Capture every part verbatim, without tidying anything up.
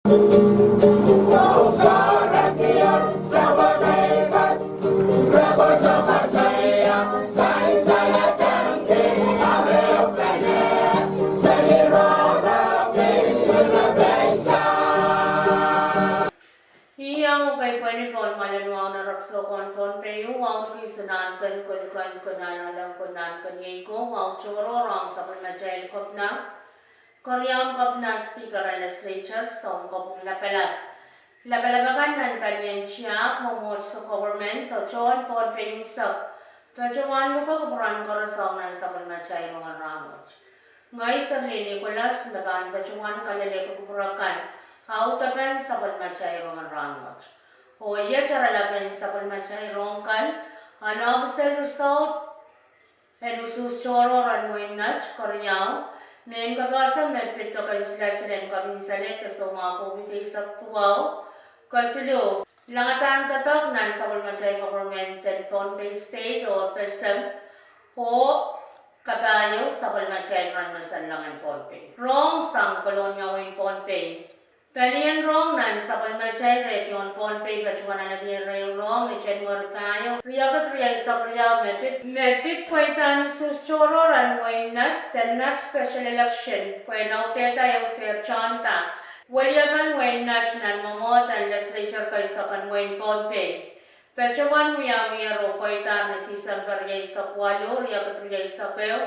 Iang kei pweni pohn malen wahu nan roksohn Pohnpei, wahu kis nan ken kolikan, ken nan aleng, ken nan ken iei ko, wahu tohrohr ong sapwellimatail Kopina, keriaun Kopina, Speaker en Legislature, Sounkopwung Lapalap. Lapalap akan nan palien tiahk, mwomwohdiso, government, oh tohn Pohnpei unsek, patohwan luke kupwuren koaros ong nan sapwellimatail rongen rahnwet. Ngehi Serlin Nicholas me pahn patohwan kalelehki kupwur akan audepen sapwellimatail rongen rahnwet. Oh iet oaralapen sapwellimatail rohng kan: unofficial result en usuhs tohrohr en wehin Nett, keriau, mehn kapehse me pid doken silasil en kepin sale de soumwahu COVID eisek duwau, kesiluh, langadahr doadoahk nan sapwellimatail government en Pohnpei State oh FSM, oh kapahieu, sapwellimatail Ranmesen Langen Pohnpei. Rohng sang Kolonia, wehin Pohnpei. Palien rohng nan sapwellimatail redio en Pohnpei patohwan alehdi ehu rohng ni January pahieu, riekid rieisek riau, me pid, me pid pweidahn usuhs tohrohr en wehin Nett de Nett special election pwehn audehda ehu sehr tohnda weliepen wehin Nett nan mwomwohd en legislature keisek en wehin Pohnpei. Patohwan wiawiher oh pweidahr ni Tisempe rieisek waluh, riekid rieisek ehu,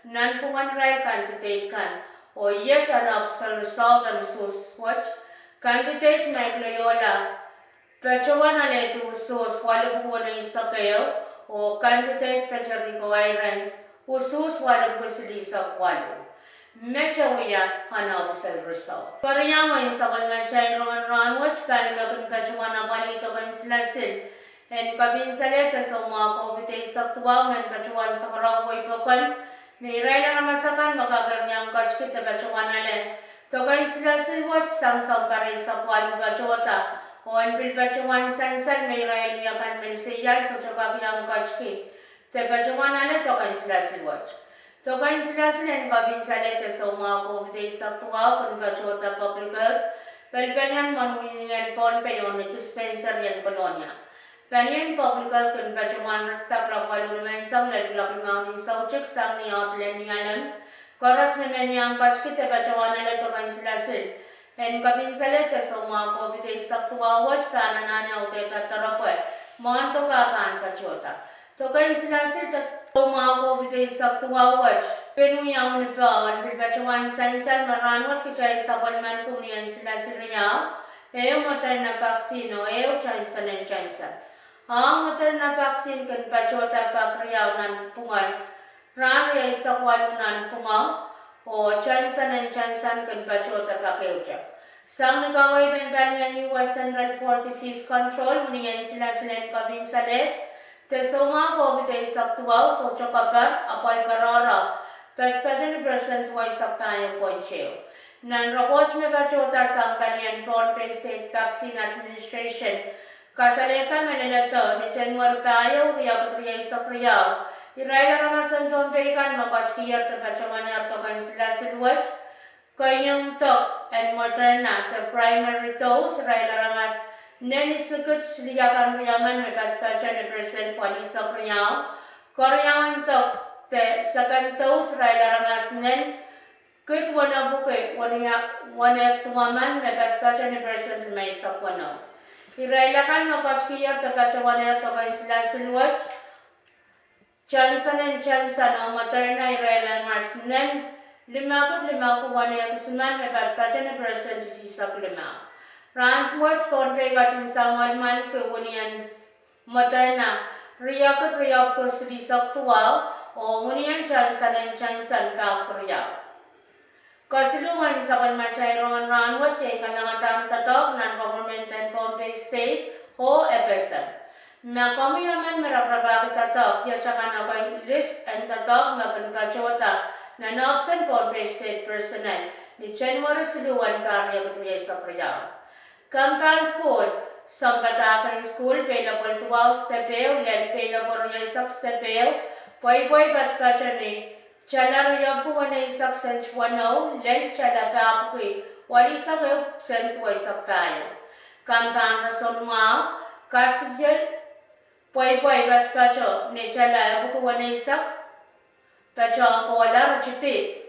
nanpwungen irail candidate kan. Oh iet unofficial result en usuhs wet: candidate Mike Loyola patohwan alehdi usuhs waluhpwuki weneisek ehu, oh candidate Peter Rico Irons usuhs waluhpwuki silihsek waluh. Mete wia unofficial result. Keriau, en sapwellimatail rongen rahnwet, pali me kin patohwan apwalih doken silasil en kepin sale de soumwahu COVID eisek duwau men patohwan sohte karaun wei pokon, me irail aramas akan me kak iang ketki de patohwan ale doken silasil wet sang sounpar eisek waluh patohda, oh en pil patohwan sansal me irail akan me seial sohte kak iang ketki de patohwan ale doken silasil wet. Doken silasil en kepin sale de soumwahu COVID eisek duwau kin patohda Public Health, pelipelian mwohn Winiel Pohnpei oh ni dispensary en Kolonia. Palien Public Health kin patohwan ritida kuloak waluh limenseng lel kuloak limau ni soutik sang ni oahd lel Nialem. Koaros me men iang ketki de patohwan ale doken silasil en kepin sale de soumwahu COVID eisek duwau wet pahn anahne audehda doaropwe mwohn dok ah pahn patohda. Doken silasil de soumwahu COVID eisek duwau wet kin wiawi ni pahn pil patohwan sansal me rahnwet kitail sapwellimaniki wini en silasil riau, ehu Moderna vaccine oh ehu Johnson and Johnson. Ong Moderna vaccine kin patohda pak riau nanpwungen rahn rieisek waluh nanpwungen, oh Johnson and Johnson kin patohda pak ehute. Sang ni kaweid en palien U S Centers for Disease Control, wini en silasil en kepin sale de soumwahu COVID eisek duwau sohte keper, apwal pwaroro, patpato ni percent duweisek pahieu point ehu. Nan report me patohda sang palien Pohnpei State Vaccine Administration, kasalehda me leledo ni January pahieu, riekid rieisek riau, irail aramas en Pohnpei kan me ketkier de patohwanehr doken silasil wet, keieun dok en Moderna de primary dose, irail aramas nen isikid siliakan riemen me patpato ni percent pwalisek riau, keriaun dok de second dose, irail aramas nen kid wenepwiki wenehk duwemen me patpato ni percent limeisek weneu. Irail akan me ketkier de patohwanehr doken silasil wet, Johnson and Johnson oh Moderna, irail aramas nen limekid limepwiki wenehk isimen me patpato ni percent isihsek limau. Rahnwet Pohnpei ketin sapwellimaniki wini en Moderna riekid riepwiki silihsek duwau, oh wini en Johnson and Johnson pak riau. Kesiluhwen sapwellimatail rongen rahnwet iei kalangadahn doadoahk nan koperment en Pohnpei State oh FSM. Ma komwi emen me raparapahki doadoahk, iet akan ekei list en doadoahk me kin patohda nan ohpis en Pohnpei State personnel ni January siluh en pahr riekid rieisek riau. Kempahn sukuhl: sounpadahk en sukuhl, peilepwel duwau step ehu lel peilepwel rieisek step ehu, pweipwei patpato ni tala riepwiki weneisek sent weneu lel tala pahpwiki Waleisek ehu sent duweisek pahieu. Kan pahn roson mwahu, kasdiel pweipwei patpato ni tala epwiki weneisek patohwan kohla ritidi.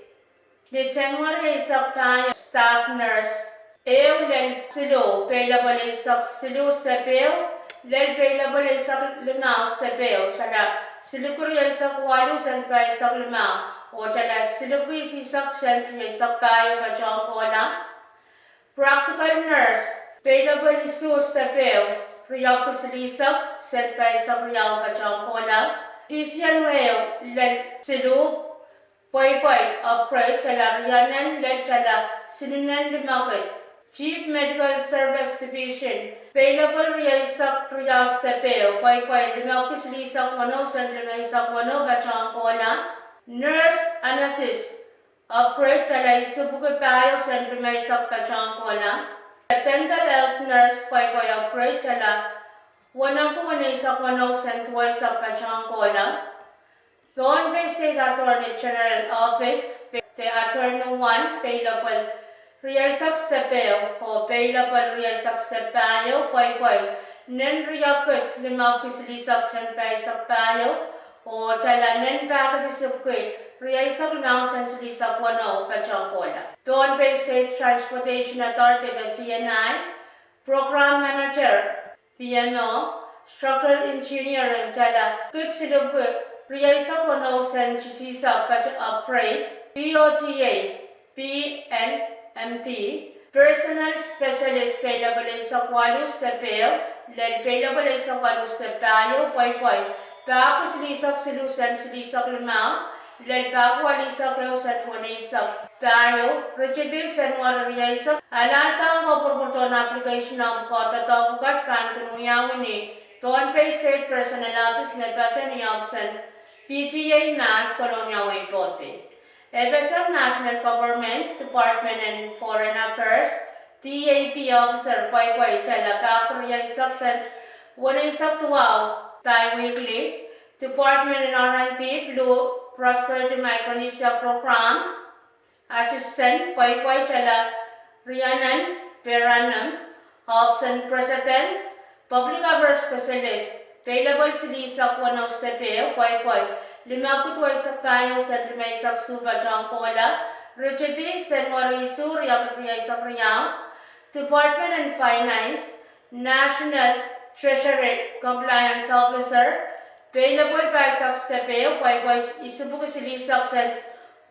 Ni Senweri eisek pahieu, staff nurse ehu lel siluh, pei lepwel eisek siluh step ehu lel pei lepwel eisek limau step ehu, tala silipwki rieisek waluh sent pahisek limau, oh tala silipwki isihsek sent rieisek pahieu patohwan kohla. Practical nurse, pei lepwel isuh step ehu, riepwiki silihsek sent pahisek riau patohwan kohla. Physician ehu lel siluh, pweipwei upgrade, tala rienen lel tala silinen limekid. Chief Medical Service Division, pei lepwel rieisek riau step ehu, pweipwei limepwiki silihsek weneu sent limeisek weneu patohwan kohla. Nurse anaesthetist, upgrade, tala isipwiki pahieu sent limeisek patohwan kohla. Dental health nurse, pweipwei upgrade, tala wenepwiki weneisek weneu sent duweisek patohwan kohla. Pohnpei State Attorney General Office, de Attorney one, pei lepwel rieisek step ehu oh pei lepwel rieisek step pahieu, pweipwei nen riekid limepwiki silihsek sent pahisek pahieu, oh tala nen pahkid isipwiki rieisek limau sent silihsek weneu patohwan kohla. Pohnpei State Transportation Authority, de T N I, Program Manager, P M O, Structural Engineer, tala kid silipwiki rieisek weneu sent isihsek patohwan upgrade. P O T A, P N M T, Personnel Specialist, pei lepwel eisek waluh step ehu lel pei lepwel eisek waluh step pahieu, pweipwei pahkid silihsek siluh sent silihsek limau lel pahkid waleisek ehu sent weneisek pahieu, ritidi Senweri rieisek. Alalda kopwurupwurdohn application ong pwukoa doadoahk pwukat pahn kin wiawi ni Pohnpei State Personnel Office me poaten ni ohpis en P T A mahs, Kolonia Wein, Pohnpei. F S M, National Government, Department en Foreign Affairs, D A P officer, pweipwei tala pahkid rieisek sent weneisek duwau, bi-weekly. Department en R and D, Blue Prosperity Micronesia Program, assistant, pweipwei tala rienen per annum. Ohpis en President, Public Affairs Specialist, pei lepwel silihsek weneu step ehu, pweipwei limepwiki duweisek pahieu sent limeisek isuh patohwan kohla, ritidi Senweri isuh riekid rieisek riau. Department en Finance, National Treasury Compliance Officer, pei lepwel pahisek step ehu, pweipwei isipwiki silihsek sent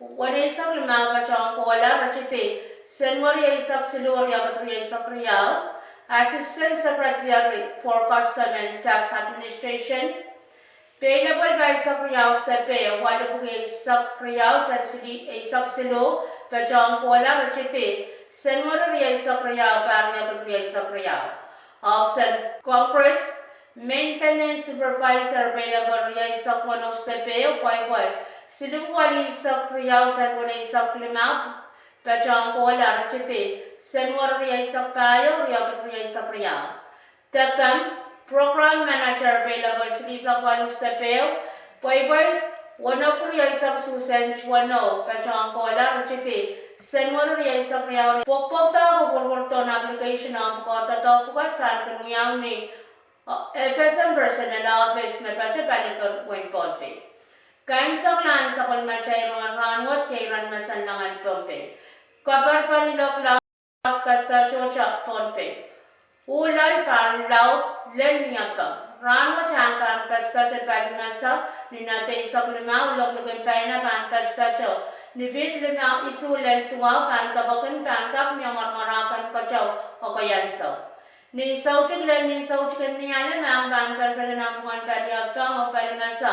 weneisek limau patohwan kohla, ritidi Senweri eisek siluh riekid rieisek riau. Assistant Secretary for Custom and Tax Administration, pei lepwel pahisek riau step ehu, waluhpwiki eisek riau sent eisek siluh patohwan kohla, ritidi Senweri rieisek riau pahr riekid rieisek riau. Ohpis en Congress, Maintenance Supervisor, pei lepwel rieisek weneu step ehu, pweipwei silipwiki waleisek riau sent weneisek limau patohwan kohla, ritidi Senweri rieisek pahieu riekid rieisek riau. Tekem, Program Manager, pei lepwel silihsek waluh step ehu, pweipwei wenepwiki rieisek isuh sent weneu patohwan kohla, ritidi Senweri rieisek riau. Pwokpwokda kopwurupwurdohn application ong pwukoa doadoahk pwukat pahn kin wiawi ni F S M Personnel Office me poaten Palikir, Wein Pohnpei. Kaimwiseklahn sapwellimatail rongen rahnwet iei iren mesen Langen Pohnpei. Kaperperen iloak laud patpatohte Pohnpei. Uh loal pahn laud lel niepeng. Rahnwet ahng pahn patopato palimese ni knot eisek limau, ilok likin paina pahn patopato ni pihd limau isuh lel duwau, pahn depwekin pahn kak mie mwarmwarahken keteu oh keiansou. Nin soutik lel nin soutik en ni alem ahng pahn patopato nanpwungen paliepeng oh palimese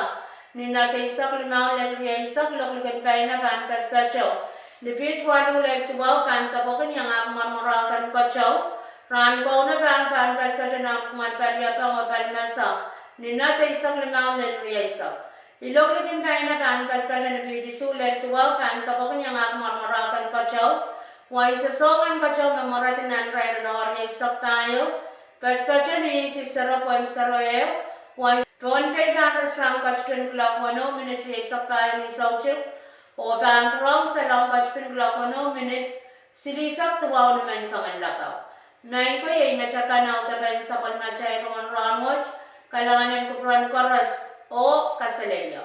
ni knot eisek limau lel rieisek, ilok likin paina pahn patopato ni pihd waluh lel duwau, pahn depwekin iangahki mwarmwarahken keteu. Rahn kauno pahng pahn patopato nanpwungen paliepeng oh palimese ni knot eisek limau lel rieisek, ilok likin paina pahn patopato ni pihd isuh lel duwau, pahn depwekin iangahki mwarmwarahken keteu. Wai sesongen keteu me mwaredi nan irair en awa rieisek pahieu patopato ni insi zero point zero ehu. Wai Pohnpei pahn rasehng ketipin kuloak weneu minit rieisek pahieu ni soutik oh pahn pwurehng Shillong ketipin kuloak weneu minit Silihsek duwau ni menseng en lakapw. Maing ko, iei met akan audepen sapwellimatail rongen rahnwet. Kalahngan en kupwuren koaros oh kaselehlie.